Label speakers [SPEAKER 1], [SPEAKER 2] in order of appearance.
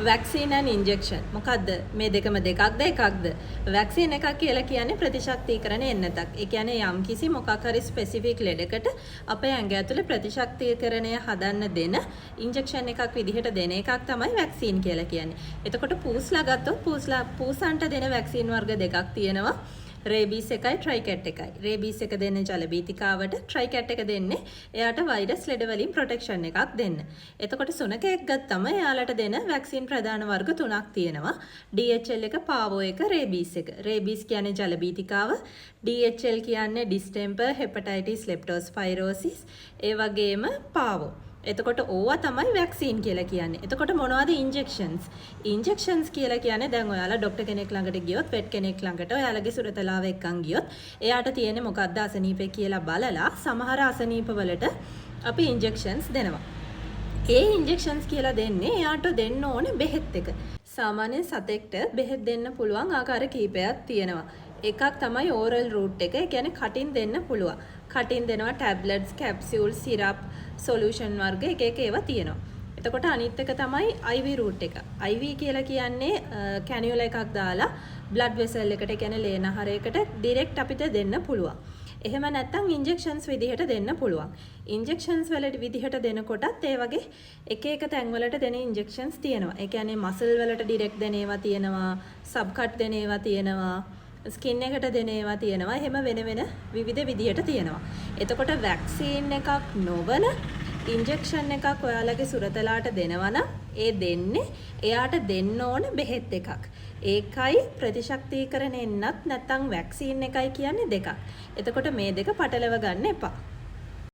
[SPEAKER 1] Vaccine and injection මොකද්ද? මේ දෙකම දෙකක්ද එකක්ද? වැක්සීන් එකක් කියලා කියන්නේ ප්‍රතිශක්තිකරණ එන්නතක්. ඒ කියන්නේ යම්කිසි මොකක් හරි ස්පෙසිෆික් ලෙඩකට අපේ ඇඟ ඇතුලේ ප්‍රතිශක්තිකරණය හදන්න දෙන ඉන්ජෙක්ෂන් එකක් විදිහට දෙන එකක් තමයි වැක්සීන් කියලා කියන්නේ. එතකොට පූස්ලා ගත්තොත් පූස්ලා පූසන්ට දෙන වැක්සීන් වර්ග දෙකක් තියෙනවා. රේබීස් එකයි ට්‍රයිකැට් එකයි. රේබීස් එක දෙන්නේ ජලබීතිකාවට, ට්‍රයිකැට් එක දෙන්නේ එයාට වෛරස් ලෙඩ වලින් ප්‍රොටෙක්ෂන් එකක් දෙන්න. එතකොට සුනඛයෙක් ගත්තම එයාලට දෙන වැක්සින් ප්‍රධාන වර්ග තුනක් තියෙනවා. DHL එක, පාවෝ එක, රේබීස් එක. රේබීස් කියන්නේ ජලබීතිකාව, DHL කියන්නේ ඩිස්ටෙම්පර්, හෙපටයිටිස්, ලෙප්ටෝස්පයිරෝසිස්, ඒ වගේම පාවෝ. එතකොට ඕවා තමයි වැක්සීන් කියලා කියන්නේ. එතකොට මොනවද ඉන්ජෙක්ෂන්ස්? ඉන්ජෙක්ෂන්ස් කියලා කියන්නේ දැන් ඔයාලා ඩොක්ටර් කෙනෙක් ළඟට ගියොත්, වෙට් කෙනෙක් ළඟට ඔයාලගේ සුරතලාව එක්කන් ගියොත්, එයාට තියෙන්නේ මොකද්ද අසනීපේ කියලා බලලා සමහර අසනීප වලට අපි ඉන්ජෙක්ෂන්ස් දෙනවා. ඒ ඉන්ජෙක්ෂන්ස් කියලා දෙන්නේ එයාට දෙන්න ඕනේ බෙහෙත් එක. සාමාන්‍යයෙන් සතෙක්ට බෙහෙත් දෙන්න පුළුවන් ආකාර කීපයක් තියෙනවා. එකක් තමයි ඕරල් රූට් එක. ඒ කියන්නේ කටින් දෙන්න පුළුවන්. කටින් දෙනවා ටැබ්ලට්ස්, කැප්සියුල්, සිරප්, සොලියුෂන් වර්ග එක එක ඒවා තියෙනවා. එතකොට අනිත් එක තමයි IV route එක. IV කියලා කියන්නේ කැනියුලා එකක් දාලා බ්ලඩ් වෙසල් එකට, ඒ කියන්නේ ලේ නහරයකට ඩිරෙක්ට් අපිට දෙන්න පුළුවන්. එහෙම නැත්නම් ඉන්ජෙක්ෂන්ස් විදිහට දෙන්න පුළුවන්. ඉන්ජෙක්ෂන්ස් වලට විදිහට දෙනකොටත් ඒ වගේ එක එක තැන් වලට දෙන ඉන්ජෙක්ෂන්ස් තියෙනවා. ඒ කියන්නේ මසල් වලට ඩිරෙක්ට් දෙන ඒවා තියෙනවා, සබ් කට් දෙන ඒවා තියෙනවා, ස්කින් එකට දෙන ඒවා තියෙනවා. එහෙම වෙන වෙන විවිධ විදිහට තියෙනවා. එතකොට වැක්සීන් එකක් නොවන ඉන්ජෙක්ෂන් එකක් ඔයාලගේ සුරතලාට දෙනවා නම් ඒ දෙන්නේ එයාට දෙන්න ඕන බෙහෙත් එකක්. ඒකයි ප්‍රතිශක්තිකරණ එන්නත් නැත්නම් වැක්සීන් එකයි කියන්නේ දෙකක්. එතකොට මේ දෙක පටලව ගන්න එපා.